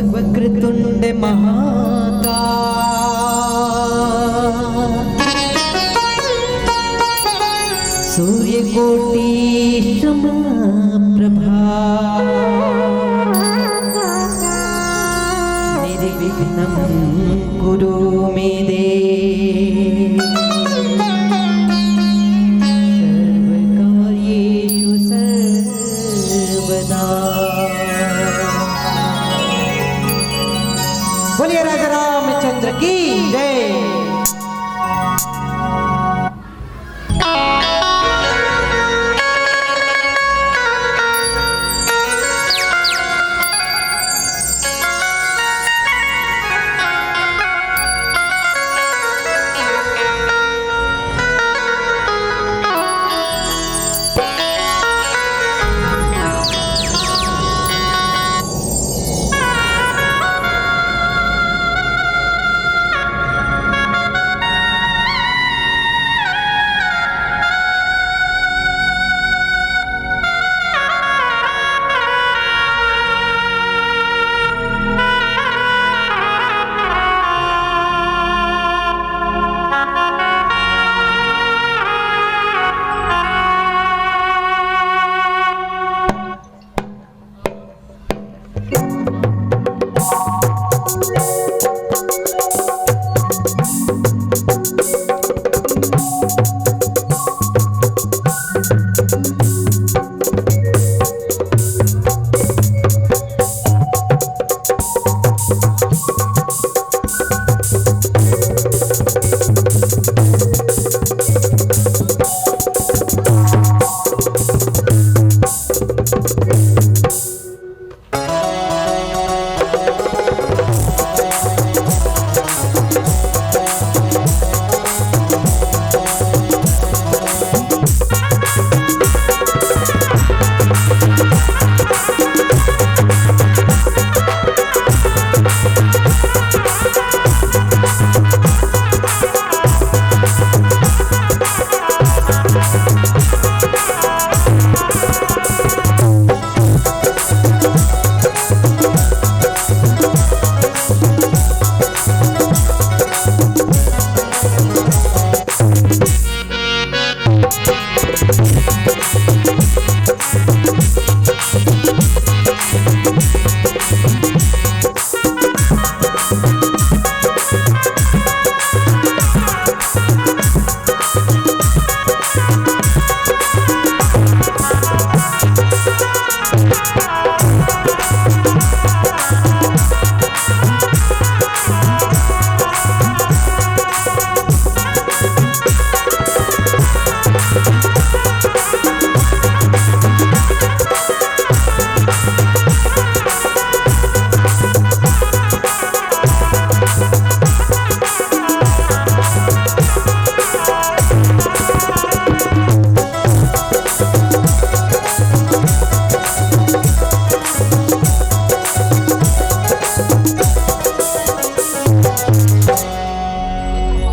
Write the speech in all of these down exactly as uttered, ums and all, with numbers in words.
वक्रतुंड महाकाय, सूर्यकोटि समप्रभा, निर्विघ्नं कुरु मे देव, सर्वकार्येषु सर्वदा। बोलिए राजा रामचंद्र की जय।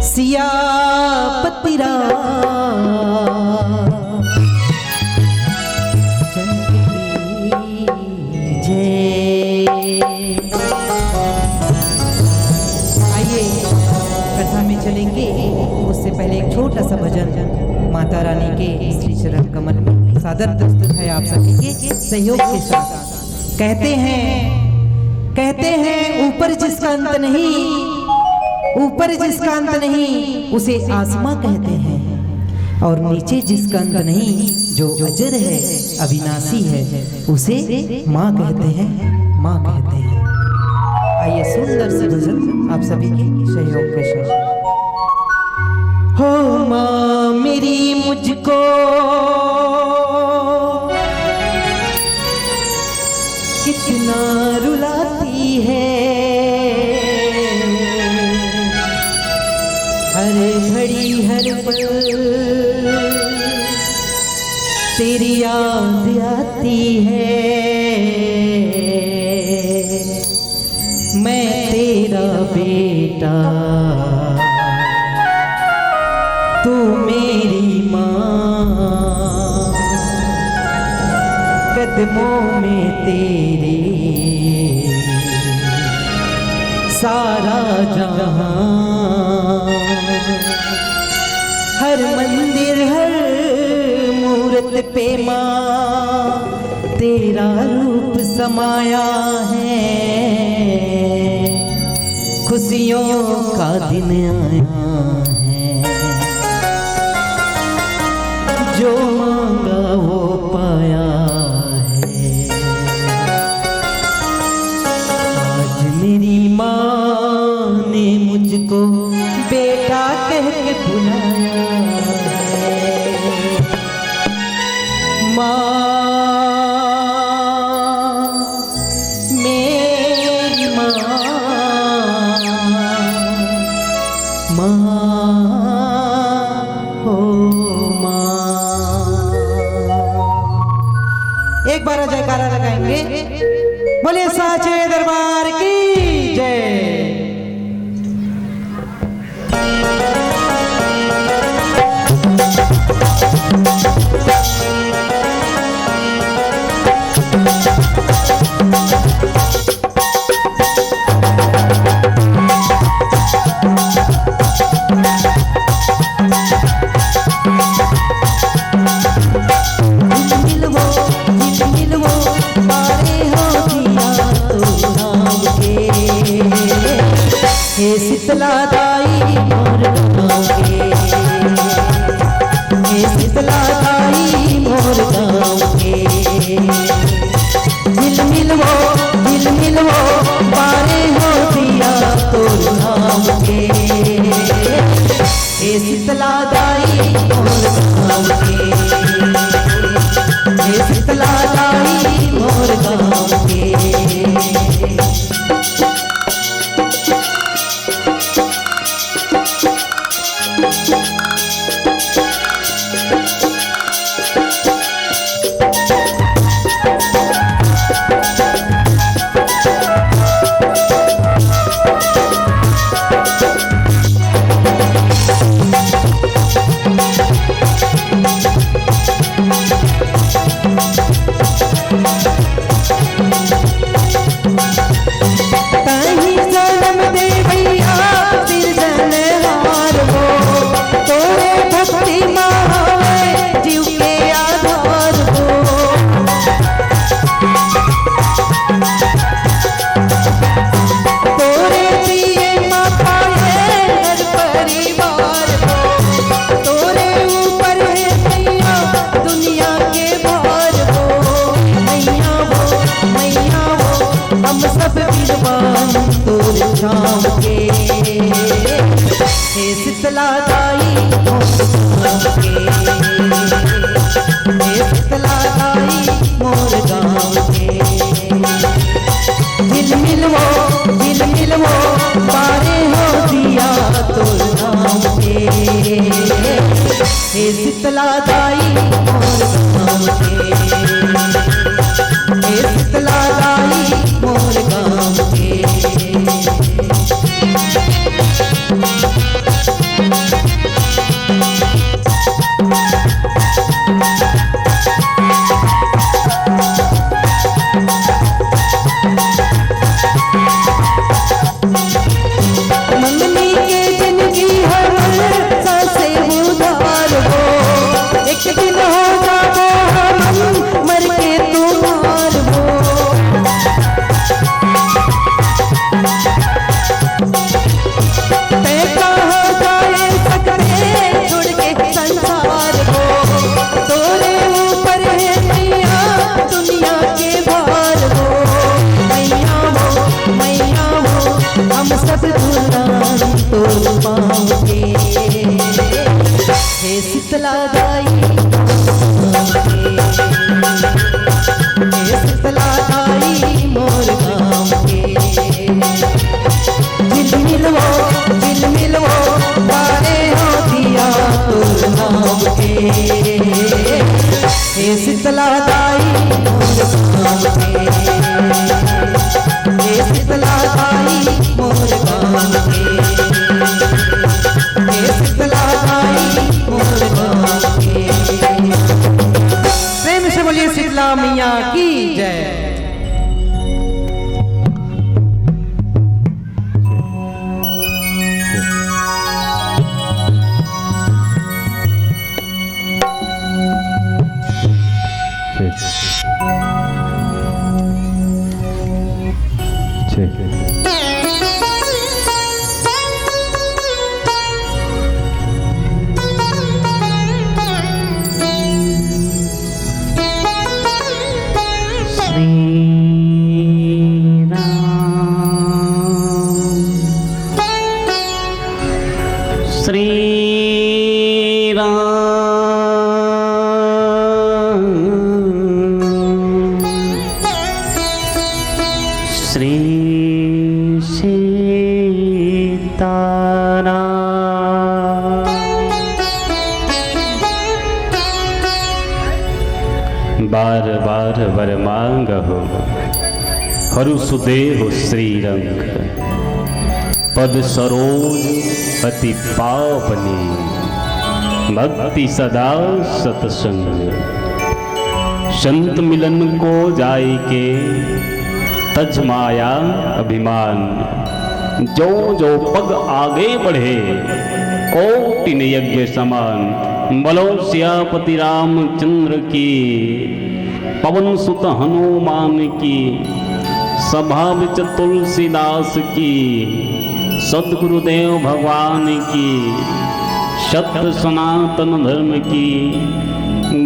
सियापति राम चंद्र की जय। आइए, कथा में चलेंगे, उससे पहले एक छोटा सा भजन माता रानी के श्री चरण कमल में सादर प्रस्तुत है आप सभी के सहयोग के साथ। कहते हैं, कहते हैं, ऊपर जिसका अंत नहीं, ऊपर जिसका अंत नहीं, उसे आसमां कहते हैं, और नीचे जिसका अंत नहीं, जो अजर है, अविनाशी है, उसे माँ कहते हैं, माँ कहते हैं। आइए, सुंदर सी भजन आप सभी के सहयोग के साथ। हो माँ मेरी मुझको कितना रुलाती है, हर घड़ी हर पल तेरी याद आती है। मैं तेरा बेटा, तू मेरी माँ, कदमों में तेरे माँ तेरा रूप समाया है, खुशियों का दिन आया है, जो मांगा वो पाया है। आज मेरी माँ ने मुझको बेटा कह के बुलाया है। माँ, मेरी माँ, माँ, ओ माँ। एक बार जयकारा लगाएंगे। बोलिए साचे दरबार की जय। शीतला दाई मोर गाँव के, हे शीतला दाई मोर गाँव के। झिलमिल वो, झिलमिल वो, बारे हो दिया तोर नाम के। हे शीतला दाई मोर गाँव के, हे शीतला दाई मोर गाँव के। श्री राम, श्री राम, श्री सीताराम। बार बार वर मांगहु, हरु सुदेहु श्रीरंग। पद सरोज अति पावनी, भक्ति सदा सतसंग। संत मिलन को जाय के, तज माया अभिमान। जो जो पग आगे बढ़े, कोटिन यज्ञ समान। बोलो सियापति रामचंद्र की, पवन सुत हनुमान की, सभा विच तुलसीदास की, सद्गुरुदेव भगवान की, सत्य सनातन धर्म की,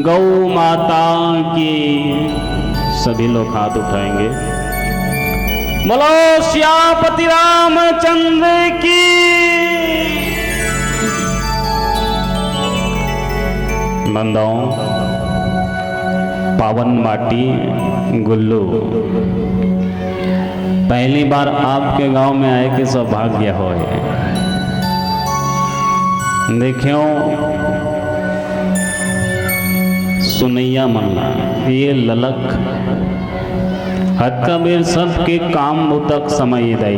गौ माता की। सभी लोग हाथ उठाएंगे। बोलो सियापति रामचंद्र की। बंदाओं, पावन माटी गुल्लू, पहली बार आपके गांव में आए के सौभाग्य होय। देखियो सुनैया मन ला, ये ललक अतका बेर सबके काम बुता के समय दाई,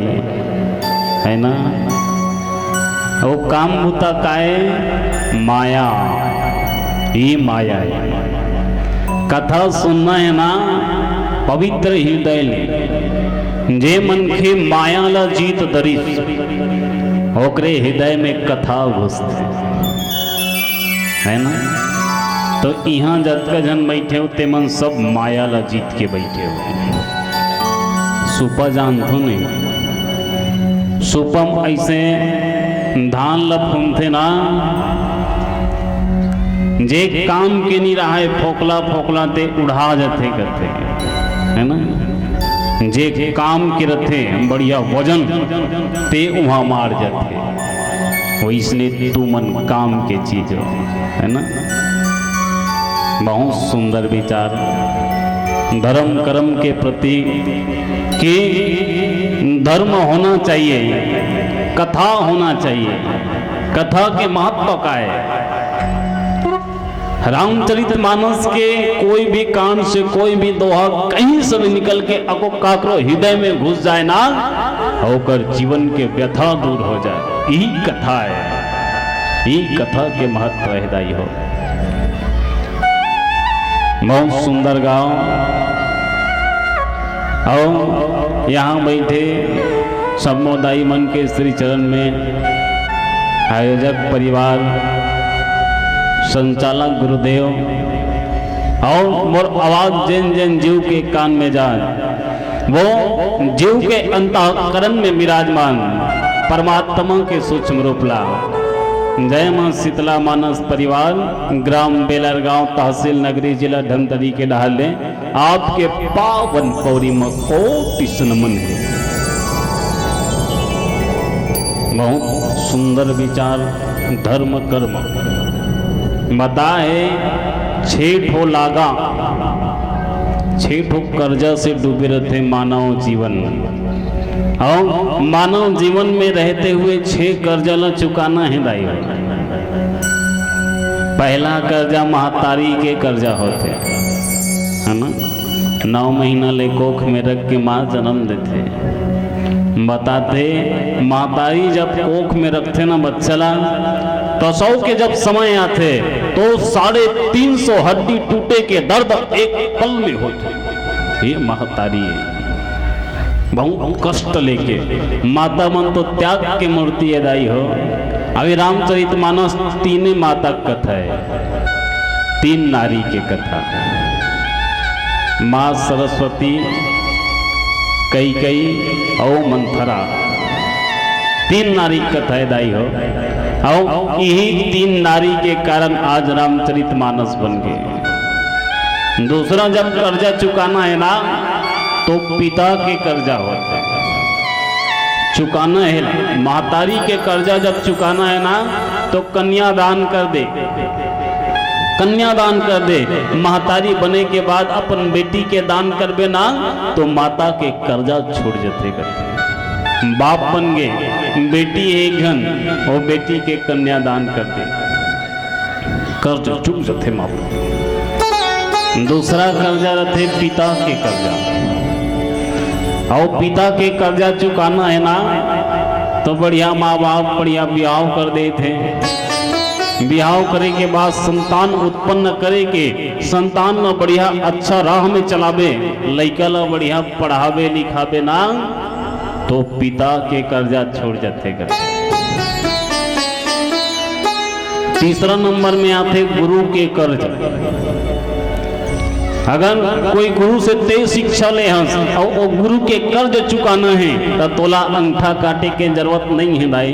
है ना? वो काम बुता काय? माया, ये माया है। कथा सुनना है ना, पवित्र हृदय ले। जे मनखे माया ला जीत दरिस, ओकरे हृदय में कथा घुसथे, है ना? तो इहाँ जतका झन बैठे हो, ते मन सब माया ला जीत के बैठे हो। सुपा जानथो नहीं? सुपा म ऐसे धान ला फूंदथे ना, जे काम के नी रहाय, फोकला फोकला ते उड़ा जाथे करथे, है ना? जे काम के रथे बढ़िया वजन, ते उहाँ मार जाथे। वइसने तुमन काम के चीज हो, है ना? बहुत सुंदर विचार। धर्म कर्म के प्रति कि धर्म होना चाहिए, कथा होना चाहिए। कथा के महत्व का है? रामचरित मानस के कोई भी कांड से, कोई भी दोहा कहीं से भी निकल के अको काकरो हृदय में घुस जाए ना, ओकर जीवन के व्यथा दूर हो जाए। यही कथा है, यही कथा के महत्व है दाई हो। बहुत सुंदर गाँव। अउ यहाँ बैठे सब मोर दाई मन के श्री चरण में आयोजक परिवार, संचालक गुरुदेव अउ मोर आवाज जेन जेन जीव के कान में जाए, वो जीव के अंतःकरण में विराजमान परमात्मा के सूक्ष्म रूप ला। जय मां शीतला मानस परिवार, ग्राम बेलरगांव, तहसील नगरी, जिला धमतरी के डहर ले आपके पावन पौरी म कोटि से नमन हे। बहुत सुंदर विचार। धर्म कर्म बता हे, छे ठो लागा, छे ठो कर्जा से डूबे रथे मानव जीवन। अउ मानव जीवन में रहते हुए छे कर्जा ला चुकाना हे दाई। पहला कर्जा महतारी के कर्जा होथे, है ना? नौ महीना ले कोख में रख के माँ जन्म देथे। बताथे, महतारी जब कोख में रखथे ना बच्चा ला, प्रसव के जब समय आथे, तो साढ़े तीन सौ हड्डी टूटे के दर्द एक पल में होथे। ये महतारी हे। बहुत कष्ट लेके, माता मन तो त्याग के मूर्ति हे दाई हो। अभी रामचरित मानस तीने माता के कथा हे, तीन नारी के कथा। माँ सरस्वती, कैकई अउ मंथरा, तीन नारी के कथा हे दाई हो। अउ इही तीन नारी के कारण आज रामचरित मानस बन गे। दूसरा, जब कर्जा चुकाना हे ना, तो पिता के कर्जा होथे, चुकाना हे। महतारी के कर्जा जब चुकाना हे ना, तो कन्यादान कर दे, कन्यादान कर दे। महतारी बने के बाद अपन बेटी के दान करबे ना, तो माता के कर्जा छूट जथे करथे। बाप बन गे, बेटी हे एक झन, वो बेटी के कन्यादान कर दे, कर्ज चुक जथे माप। दूसरा कर्जा रथे पिता के कर्जा। अउ पिता के कर्जा चुकाना हे ना, तो बढ़िया माँ बाप बढ़िया बिहाव कर देथे। बिहाव करे के बाद संतान उत्पन्न करे के, संतान ल बढ़िया अच्छा राह में चलाबे, लइका ल बढ़िया पढ़ाबे लिखाबे ना, तो पिता के कर्जा छूट जथे कर। तीसरा नंबर में आथे गुरु के कर्ज। अगर कोई गुरु से तैं शिक्षा ले हस अउ वो गुरु के कर्ज चुकाना हे, त तोला अंगठा काटे के जरूरत नइ हे दाई।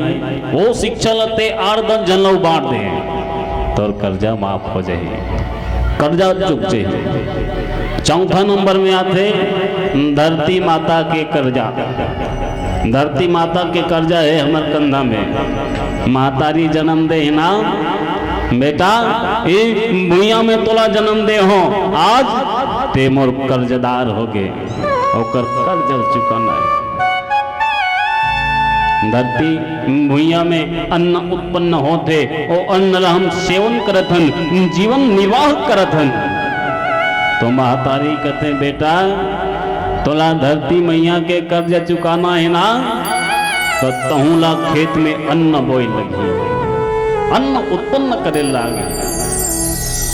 वो शिक्षा ल तैं आठ दस झन ल बांट दे, तोर कर्जा माफ हो जाही, कर्जा चुक जाही। चौथा नंबर में आथे धरती माता के कर्जा। धरती माता के कर्जा हे हमर कंधा में। महतारी जन्म दे हे ना, बेटा, ए भुइयां में तोला जन्म दे हों, आज तैं मोर कर्जदार हो गे, ओकर कर्ज चुकाना हे। धरती भुइयां में अन्न उत्पन्न होथे, ओ अन्न ला हम सेवन करत हन, जीवन निर्वाह करत हन। तो महतारी कथे, बेटा, तोला धरती मैया के कर्ज चुकाना हे ना, तो तहूं ला खेत में अन्न बोए लगही, अन्न उत्पन्न करे लागे।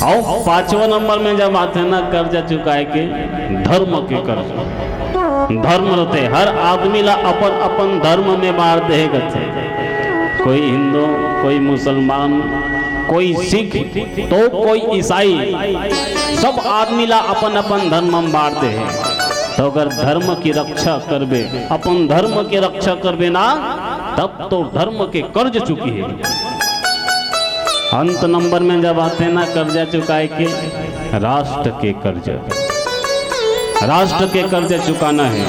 अउ पांचवा नंबर में जब आथे ना कर्ज चुकाए के, धर्म के कर्ज। धर्म रथे, हर आदमी ला अपन अपन धर्म में बांट देहे कथे। कोई हिंदू, कोई मुसलमान, कोई सिख, तो कोई ईसाई, सब आदमी ला अपन अपन धर्म में बांट देहे। तो अगर धर्म की रक्षा करबे, अपन धर्म के रक्षा करबे ना, तब तो धर्म के कर्ज चुकी है। अंत नंबर में जब आथे ना कर्जा चुकाए के, राष्ट्र के कर्ज, राष्ट्र के कर्ज चुकाना हे,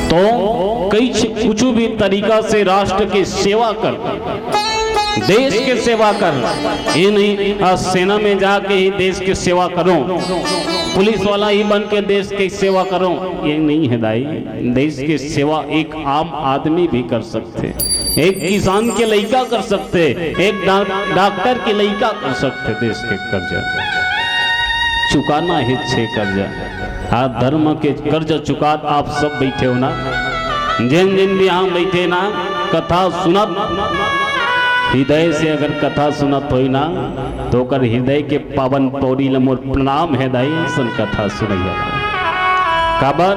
तो कई कुछ भी तरीका से राष्ट्र की सेवा कर, देश के सेवा कर। ये नहीं आ, सेना में जाके ही देश की सेवा करो, पुलिस वाला ही बन के देश की सेवा करो, ये नहीं है दाई। देश की सेवा एक आम आदमी भी कर सकते, एक किसान के लइका कर सकथे, एक डा-, डॉक्टर के लइका कर सकथे। देश के कर्जा चुकाना हे, छे कर्जा। आ धर्म के कर्जा चुकात आप सब बइठे हो ना, जेन जेन भी यहाँ बइठे ना, कथा सुनत, हृदय से अगर कथा सुनत होई ना, तो ओकर हृदय के पावन पौड़ी ल मोर प्रणाम हे दाई, अइसन कथा सुनइया। काबर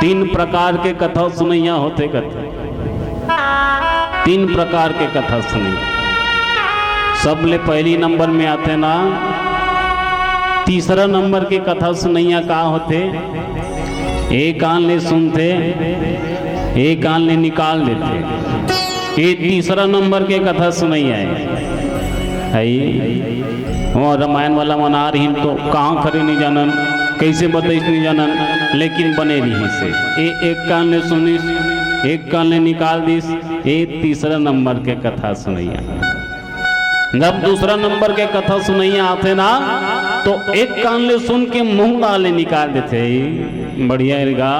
तीन प्रकार के कथा सुनइया होथे कथे। तीन प्रकार के कथा सुनइया। सबले पहली नंबर में आथे ना, तीसरा नंबर के कथा सुनइया का होथे? एक कान ले सुनथे, एक कान ले निकाल देथे। ये तीसरा नंबर के कथा सुनइया हे। आई, वो रामायण वाला मन आ रहिन तो कहाँ खड़े नहीं जानन, कैसे बताइस नहीं जानन, लेकिन बने रहिस हे। ए एक कान ले सुनिस, एक कान ले निकाल दिस, ए तीसरा नंबर के कथा सुनइया। जब दूसरा नंबर के कथा सुनइया आथे ना, तो एक कान ले सुन के मुंह डाले निकाल देथे। बढ़िया एरगा,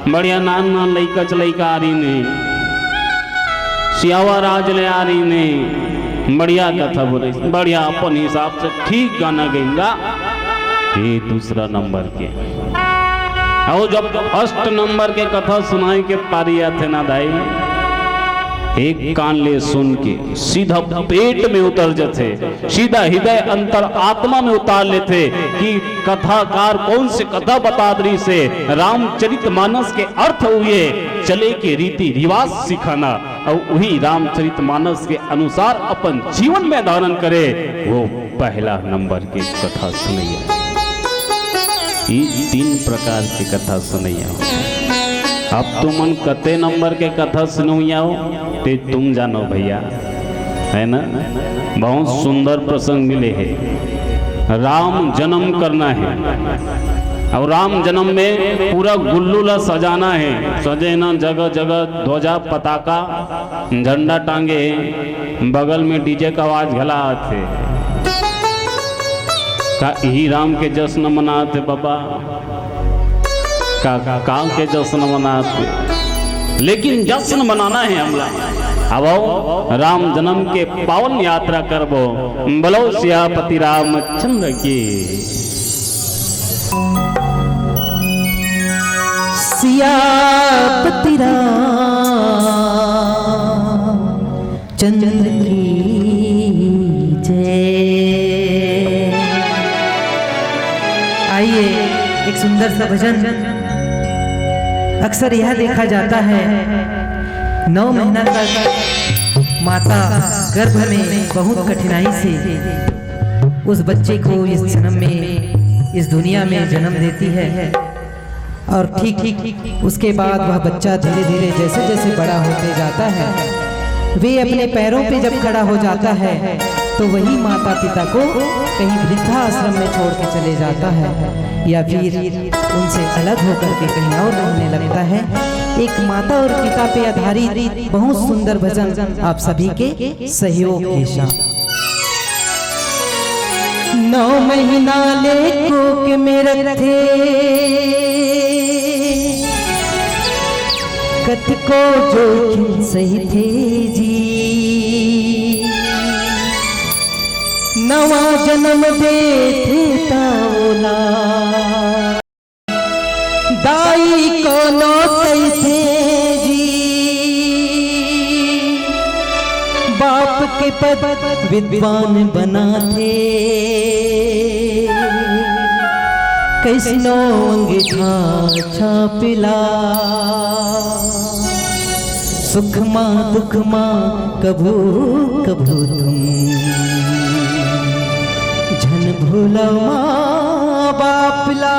बढ़िया नान नान लइका च लइका आ रहिन हे, सियावा राज ले आ रहिन हे, बढ़िया कथा बोले, बढ़िया अपन हिसाब से ठीक गाना गइंगा। ये दूसरा नंबर के। अउ जब फर्स्ट नंबर के कथा सुनाए के पारी आथे ना दाई, एक कान ले सुन के सीधा पेट में उतर जथे, सीधा हृदय अंतर आत्मा में उतार लेथे कि कथाकार कौन से कथा बतात रहिस हे, रामचरित मानस के अर्थ हुए, चले के रीति रिवाज सिखाना, अउ उही रामचरित मानस के अनुसार अपन जीवन में धारण करे, वो पहला नंबर के कथा सुनइया। ये तीन प्रकार के कथा सुनइया। अब तुमन कते नंबर के कथा सुनोइया हो, ते तुम जानो भैया, है ना? बहुत सुंदर प्रसंग मिले है। राम जन्म करना है, और राम जन्म में पूरा गुल्लू ला सजाना है। सजे ना जगह जगह ध्वजा पताका, झंडा टांगे है, बगल में डीजे का आवाज घला आथे। का यही राम के जश्न मनात हे बाबा? का, का के जश्न मनात हे? लेकिन जश्न मनाना है हमला। अब आओ, राम जन्म के पावन यात्रा करबो। बोलो सियापति रामचंद्र की। सियापति राम चंद्र की जय। आइए, एक सुंदर सा भजन। अक्सर यह देखा जाता है, नौ महीना तक माता गर्भ में बहुत कठिनाई से उस बच्चे को इस जन्म में, इस दुनिया में जन्म देती है। और ठीक, ठीक उसके बाद वह बच्चा धीरे धीरे जैसे जैसे बड़ा होते जाता है, वे अपने पैरों पे जब खड़ा हो जाता है, तो वही माता पिता को कहीं वृद्धाश्रम में छोड़ के चले जाता है, या फिर उनसे अलग होकर के कहीं और रहने लगता है। एक माता और पिता पे आधारित बहुत सुंदर भजन आप सभी के सहयोग के साथ। नौ महीना ले कोख में रखे, कतको जोखिम सहिथे जी। नवा जन्म देथे ता ओला दाई कोनो कहिथे जी, बाप के पद विद्वान बनाथे, कइसनो अंगीठा छाप ला। सुख मा दुख मा कभू कभू तुम झन भूलव माँ बाप ला,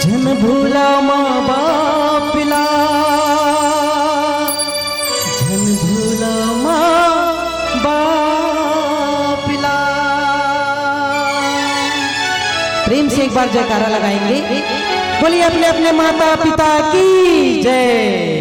झन भूलव माँ बाप ला, झन भूलव माँ बाप ला। प्रेम से एक बार जयकारा लगाएंगे। बोलिए अपने अपने माता पिता की जय।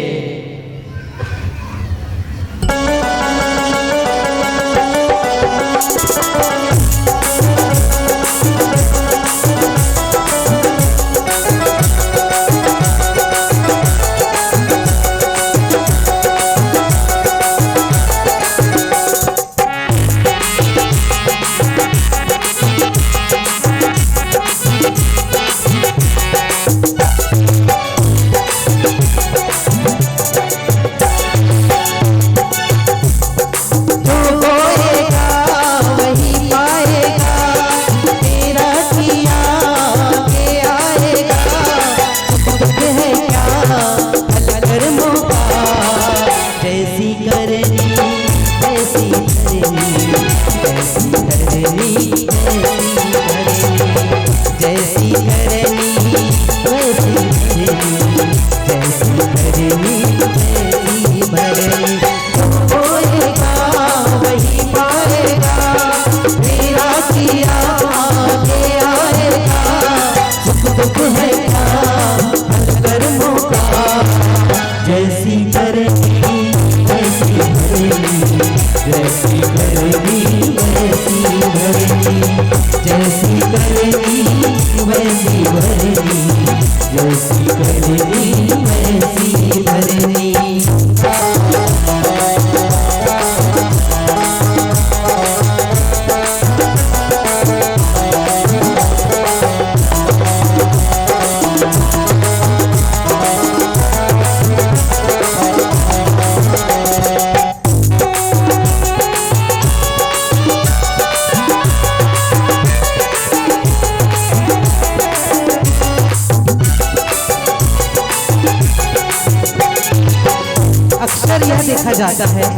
अक्सर यह देखा जाता है,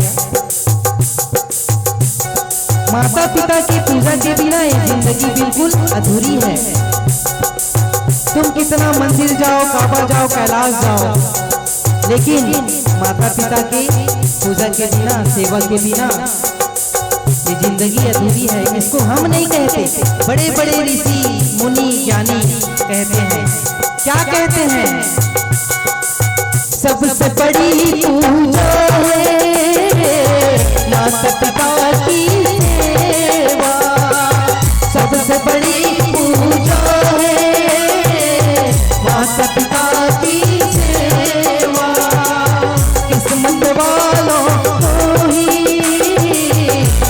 माता पिता की पूजा के बिना ये जिंदगी बिल्कुल अधूरी है। तुम कितना ना मंदिर जाओ, काबा जाओ, कैलाश जाओ, लेकिन माता पिता के पूजा के बिना, सेवा के बिना ये जिंदगी अधूरी है। इसको हम नहीं कहते, बड़े बड़े ऋषि मुनि ज्ञानी कहते हैं। क्या कहते हैं? सबसे बड़ी पूजा है माता पिता की सेवा। सबसे बड़ी पूजा है माता पिता की सेवा। किस्मत वालों को ही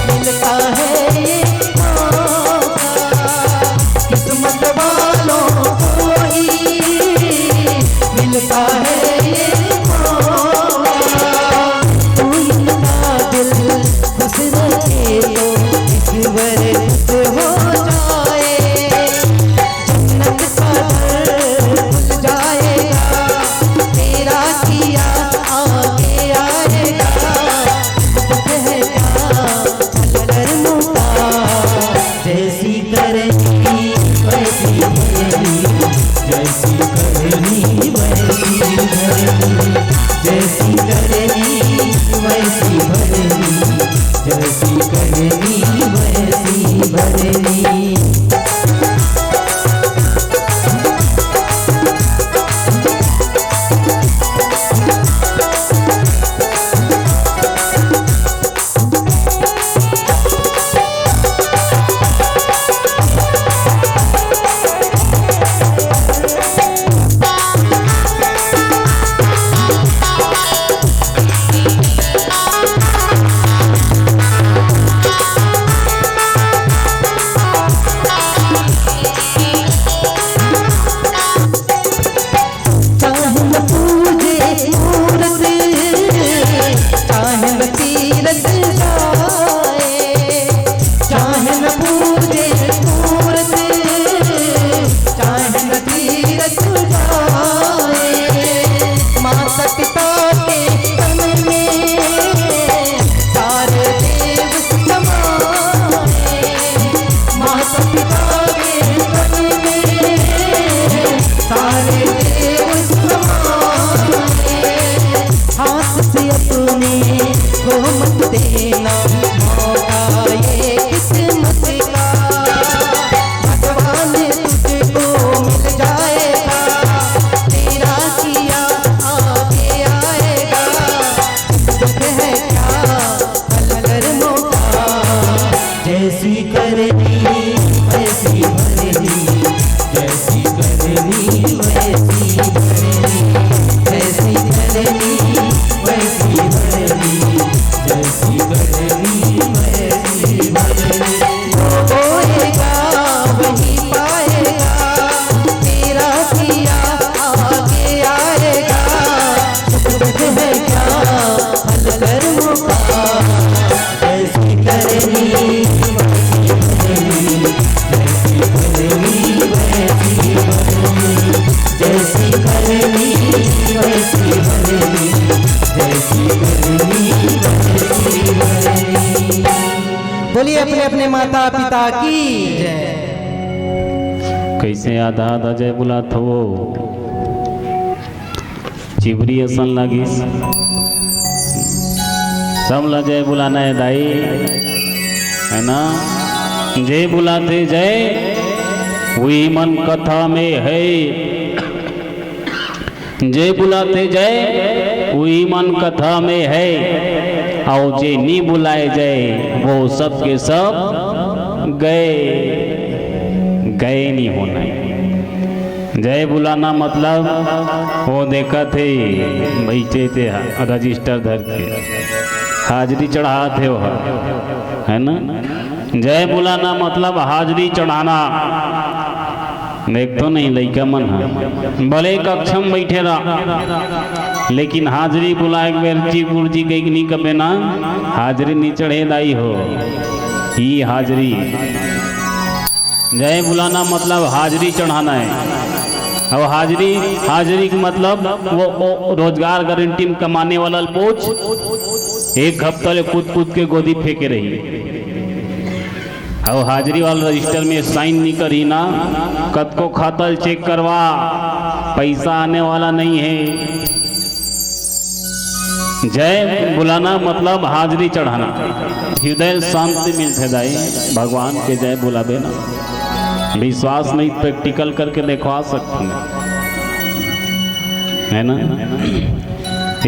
मिलता है ये मौका। किस्मत वालों को ही मिलता है ये मौका। तू इनका दिल खुश रखे तो ईश्वर खुश हो जाए। जन्नत का दर खुल जाएगा, तेरा किया आगे आएगा। दुख है क्या, चल कर मुका। जैसी करनी वैसी भरनी, जैसी करनी वैसी भरनी, जैसी करनी वैसी भरनी, जैसी करनी वैसी भरनी। चाहे न पूजे मूरत, चाहे न तीरथ जाए, चाहे न पूजे मूरत, चाहे न तीरथ जाए। माता पिता के तन में सारे देव समाए। माता पिता के तन में सारे देव समाए। हाथ से अपने को मत देना, मौका ये किस्मत का। भगवान तुझको मिल जाएगा, तेरा किया आगे आएगा। दुख है क्या, हल कर मौका। जैसी करनी वैसी भरनी, जैसी करनी वैसी भरनी, जैसी करनी वैसी भरनी, जैसी करनी वैसी भरनी। जो बोएगा वही पाएगा, तेरा किया आगे आएगा। दुख है क्या, हल कर मुका। जैसी करनी वैसी भरनी, जैसी करनी वैसी भरनी, जैसी करनी वैसी भरनी, जैसी करनी वैसी भरनी। बोलिए अपने अपने माता पिता की जय। कैसे आधा आधा जय बुलात हो? चिबरी असन लागिस। सब ला जय बुलाना है दाई, है ना? जय बुलाथे जय, उही मन कथा में है। जय बुलाथे जय, उही मन कथा में है। अउ जे नी बुलाए जय, वो सब के सब गए, गए नी होना है। जय बुलाना मतलब वो देखत हे, बइठे ते ह-, रजिस्टर धर के हाजरी चढ़ात हे ओह, है ना? जय बुलाना मतलब हाजरी चढ़ाना। देख तो नहीं लइका मन ह, भले कक्षा म बइठे रह, लेकिन हाजरी बुलाए के बेर जी गुरुजी कहिके नी कबे ना, हाजरी नी चढ़े दाई हो। ई हाजरी जय बुलाना मतलब हाजरी चढ़ाना है। अउ हाजरी, हाजरी के मतलब वो, वो रोजगार गारंटी में कमाने वाला ल पूछ, एक हफ्ता ले कूद कूद के गोदी फेंके रही। अउ हाजिरी वाला रजिस्टर में साइन नहीं करी ना, कतको खाता ल चेक करवा, पैसा आने वाला नहीं है। जय बुलाना मतलब हाजिरी चढ़ाना, हृदय शांति मिलथे दाई। भगवान के जय बुलाबे ना, विश्वास नहीं, प्रैक्टिकल करके देखवा सकते हैं, है ना?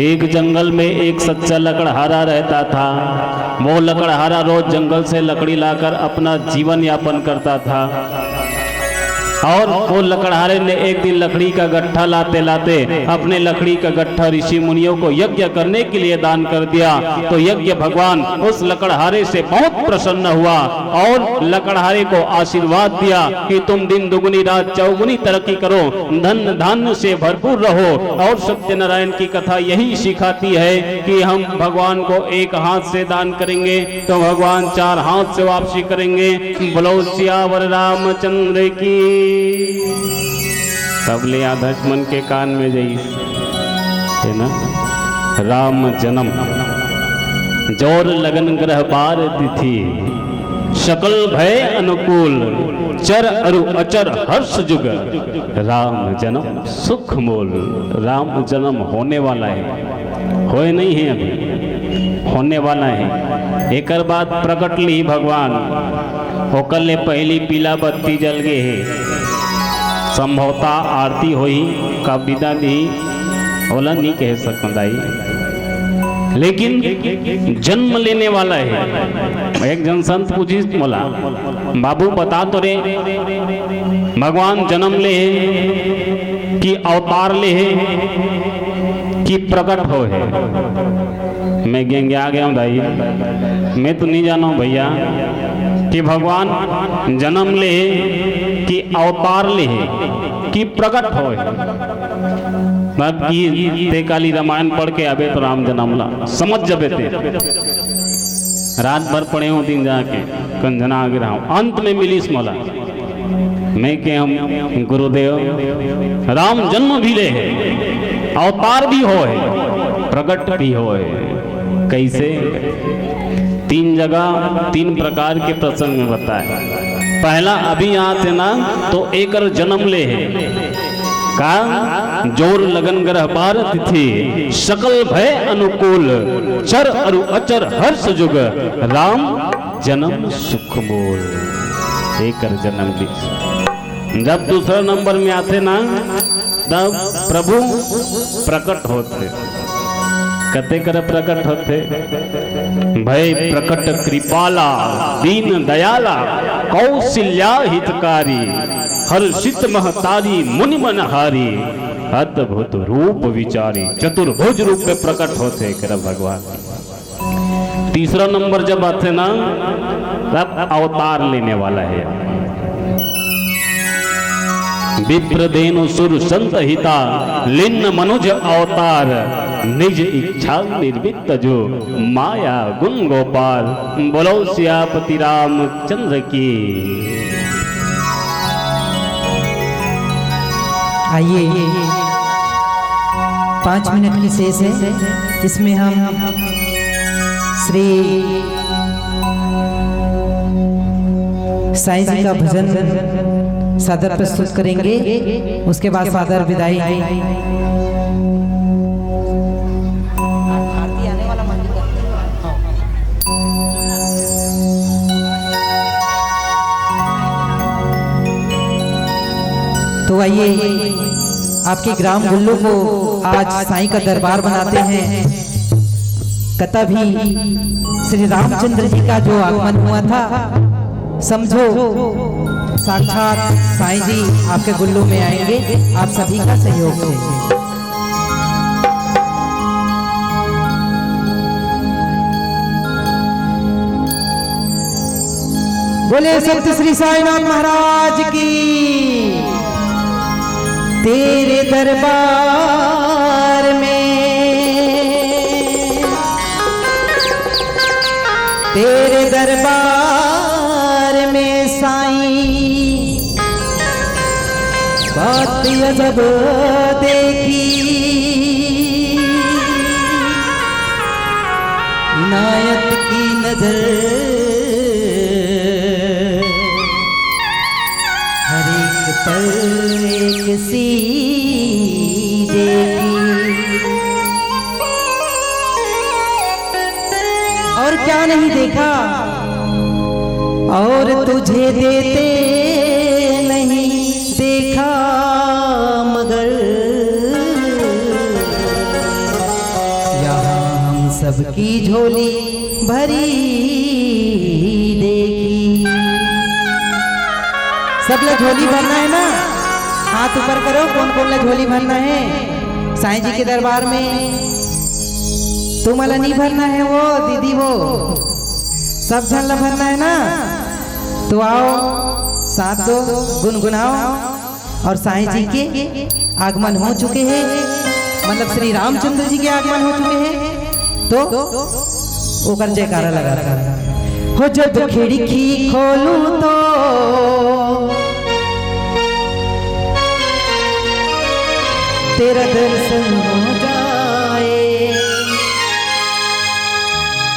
एक जंगल में एक सच्चा लकड़हारा रहता था। वो लकड़हारा रोज जंगल से लकड़ी लाकर अपना जीवन यापन करता था। और वो लकड़हारे ने एक दिन लकड़ी का गट्ठा लाते लाते अपने लकड़ी का गट्ठा ऋषि मुनियों को यज्ञ करने के लिए दान कर दिया। तो यज्ञ भगवान उस लकड़हारे से बहुत प्रसन्न हुआ और लकड़हारे को आशीर्वाद दिया कि तुम दिन दुगुनी रात चौगुनी तरक्की करो, धन धान्य से भरपूर रहो। और सत्यनारायण की कथा यही सिखाती है कि हम भगवान को एक हाथ से दान करेंगे तो भगवान चार हाथ से वापसी करेंगे। बोलो सियावर रामचंद्र की। तब ले आदर्श मन के कान में जई, है ना? राम जन्म, जोर लगन ग्रह बार तिथि, सकल भय अनुकूल, चर अरु अचर हर्ष जुग, राम जन्म सुख मोल। राम जन्म होने वाला है, होए नहीं है अभी, होने वाला है। एकर बाद प्रकट ली भगवान, ओकर ले पहली पीला बत्ती जल गे हे। संभवता आरती होही, का बिदा दी, ओला नहीं कह सकूं दाई। लेकिन जन्म लेने वाला है। एक जन संत पूछिस मोला, "बाबू बता तो रे, भगवान जन्म ले हे कि अवतार ले हे कि प्रकट हो हे?" मैं गेंगिया गया हूँ दाई, मैं तो नहीं जाना हूँ भैया कि भगवान जन्म ले हे कि अवतार ले हे कि प्रकट हो हे। बात की ते काली रामायण पढ़ के आबे तो राम जन्म ला समझ जबे ते। रात भर पढ़े हूँ, दिन जाके कंझना आगे रहा हूँ, अंत में मिलिस मोला। मैं के हम गुरुदेव राम जन्म भी ले हे, अवतार भी हो हे, प्रकट भी हो हे। कैसे? तीन जगह तीन प्रकार के प्रसंग में बताए। पहला अभी आत हे ना तो एकर जन्म ले हे का जोर लगन ग्रह बार तिथि सकल भय अनुकूल चर अरु अचर हर्ष जुग राम जन्म सुख मोल। एकर जन्म ली। जब दूसरा नंबर में आथे ना, तब प्रभु प्रकट होथे। कते कर प्रकट होथे? भय प्रकट कृपाला, दीन दयाला, कौशल्या हितकारी, हर्षित महतारी मुनि मनहारी, अद्भुत रूप विचारी। चतुर्भुज रूप में प्रकट होथे कर भगवान। तीसरा नंबर जब आथे ना, तब अवतार लेने वाला है। विप्र धेनु सुर संत हिता, लिन्न मनुज अवतार, निज इच्छा निर्मित जो, माया गुण गोपाल। बोलो सियापति रामचंद्र की। आइए, पाँच मिनट की शेष है, इसमें हम श्री साईं जी का भजन सादर प्रस्तुत करेंगे, उसके बाद सादर विदाई। तो आइए, आपके ग्राम गुल्लू को आज साईं का दरबार बनाते हैं। कथा भी श्री रामचंद्र जी का जो आगमन हुआ था, समझो साक्षात साईं जी आपके गुल्लू में आएंगे, आप सभी का सहयोग से। बोले सत्य श्री साईनाथ महाराज की। तेरे दरबार में, तेरे दरबार में साईं, बात अजब देखी, इनायत की नजर सी देखी। और क्या नहीं देखा, और तुझे देते नहीं देखा, मगर यहाँ हम सबकी झोली भरी देखी। सबला झोली भरना है ना, हाथ ऊपर करो। कौन कौन ला झोली भरना है साईं जी के दरबार में? तुमला नहीं भरना है वो दीदी, वो सब झन ला भरना है ना। तो आओ, साथ दो, गुनगुनाओ। और साईं जी के आगमन हो चुके हैं, मतलब श्री रामचंद्र जी के आगमन हो चुके हैं, तो ओकर जयकारा लगाता है। हो जब खिड़की खोलूं तो तेरा दर्शन हो जाए।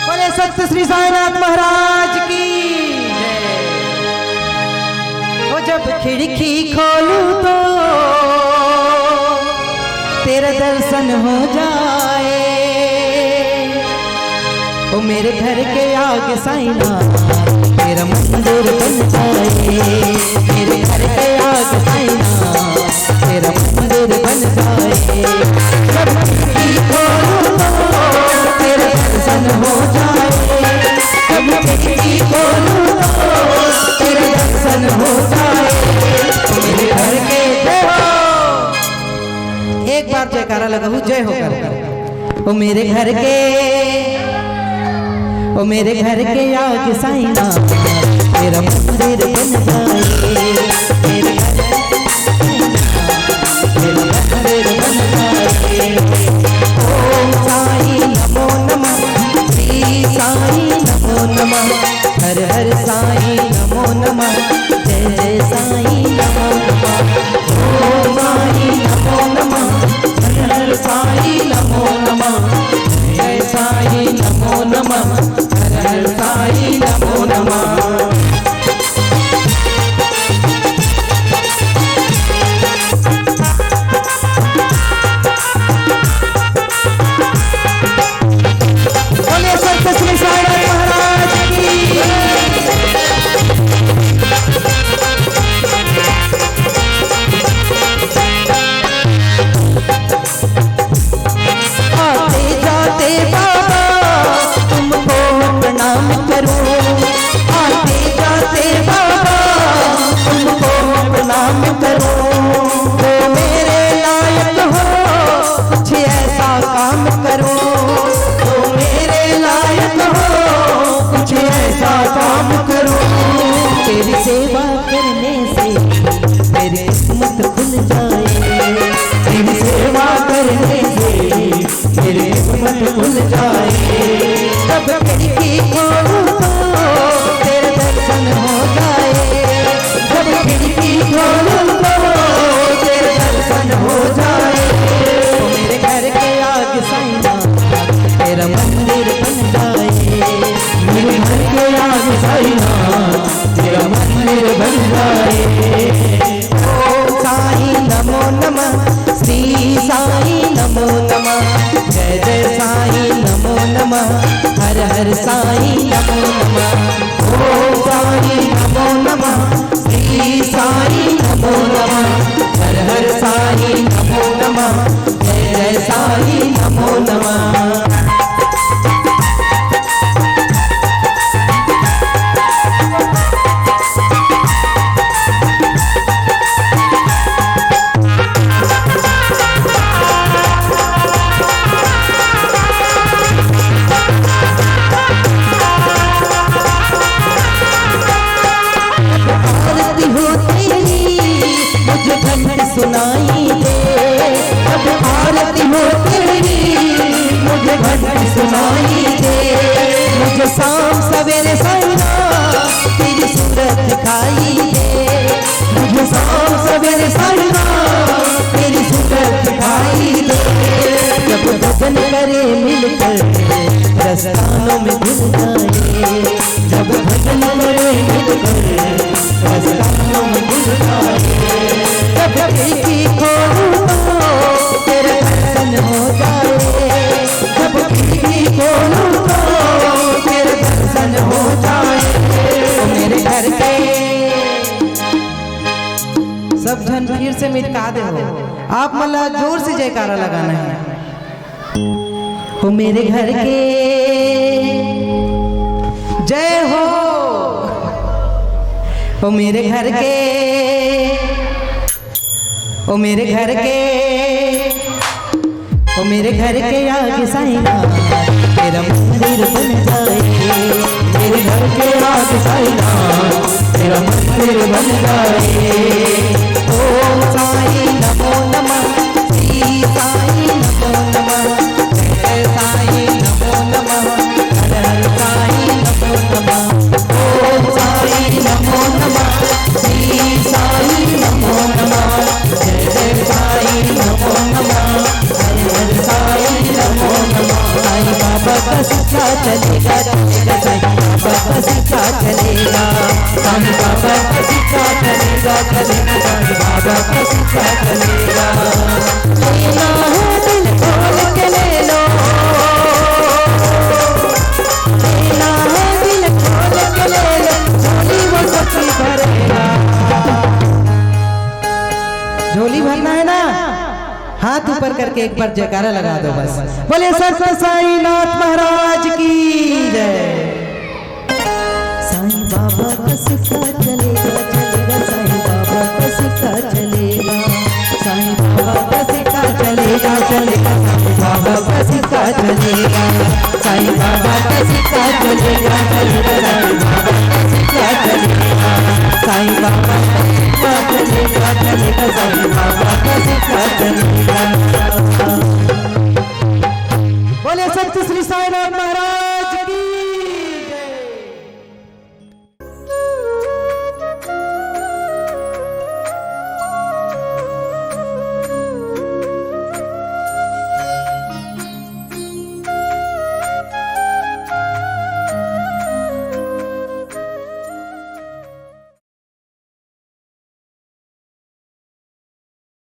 बोले सत्य श्री साईनाथ महाराज की जय। वो जब खिड़की खोलूं तो तेरा दर्शन हो जाए। ओ मेरे घर के आगे साईनाथ तेरा मंदिर बन जाए। मेरे घर के आगे साईनाथ तेरा मंदिर बन जाए। जब खिड़की खोलूं तो तेरा दर्शन हो जाए। जब खिड़की खोलूं तो तेरा दर्शन हो जाए। मेरे घर के, जय हो। एक बार जयकारा लगाओ, जय हो कर। ओ मेरे घर के, ओ मेरे घर के आगे साईनाथ तेरा मंदिर बन जाए। मेरे घर, तेरा मंदिर बन जाए। ओम साईं नमो नमः, श्री साईं नमो नमः, हर हर साईं नमो नमः, जय जय साईं नमो नमः। ओम साईं नमो नमः, हर हर साईं नमो नमः, जय साईं नमो नमः, हर हर साईं नमो नमः। बोलिए सत्य श्री साईं महाराज की। आते जाते बाबा तुमको प्रणाम करूं, आते जाते बाबा तुमको प्रणाम करूं। तो मेरे लायक हो, कुछ ऐसा काम करूं। तो मेरे लायक हो, कुछ ऐसा काम करूं। तेरी सेवा करने से मेरी किस्मत खुल जाए। तेरी सेवा करने से मेरी किस्मत खुल जाए। जब खिड़की खोलूं तो तेरे दर्शन हो जाए। जब खिड़की खोलूं तो तेरे दर्शन हो जाए। तो मेरे घर के आगे साईं तेरा मंदिर बन जाए। मेरे घर के आगे साईं तेरा मंदिर बन जाए। ओम साईं नमो नमः, श्री साईं नमो नमः, जय जय साईं नमो नमः, हर हर साईं नमो नमः। ओम साईं नमो नमः, श्री साईं नमो नमः, हर हर साईं नमो नमः, जय जय साईं नमो नमः। आरती हो तेरी मुझे घंट सुनाई दे, जब आरती हो तेरी मुझे घंट सुनाई दे। मुझे शाम सवेरे साईं तेरी सूरत दिखाई दे, मुझे शाम सवेरे साईं तेरी सूरत दिखाई दे। जब भजन करे मिलकर प्रस्थानों में घुल जाए, जब भजन करे मिलकर प्रस्थानों में घुल जाए। जब खिड़की से मिटका दे हो। आप मन ला जोर से जयकारा लगाना है। ओ मेरे घर के जय हो, ओ मेरे घर के, ओ मेरे घर के, ओ मेरे घर के आगे साईं नाथ तेरा मंदिर बन जाए। मेरे घर के आगे साईं नाथ तेरा मंदिर बन जाए। ओम साईं नमो नमः, श्री साईं नमो नमः, जय साईं नमो नमः, हर हर साईं नमो नमः। ओम साईं नमो नमः, श्री साईं नमो नमः, जय जय साईं नमो नमः, हर हर साईं नमो नमः। साईं बाबा का सिक्का चलेगा, चलेगा, साईं बाबा का सिक्का चलेगा। साईं बाबा का सिक्का चलेगा, चलेगा, साईं बाबा का सिक्का चलेगा। लेना है दिल खोल के ले लो, लेना है दिल खोल के ले लो, झोली वो सच्ची भरेगा। झोली भरना है ना? हाथ ऊपर करके एक बार जयकारा लगा दो बस। बोले सत साईं नाथ महाराज की जय। साईं बाबा का सिक्का चलेगा, चलेगा, साईं बाबा का सिक्का चलेगा। साईं बाबा का सिक्का चलेगा, चलेगा, साईं बाबा का सिक्का चलेगा। साईं बाबा का सिक्का चलेगा, चलेगा, साईं बाबा का सिक्का चलेगा। साईं बाबा का सिक्का चलेगा, चलेगा, साईं बाबा का सिक्का चलेगा।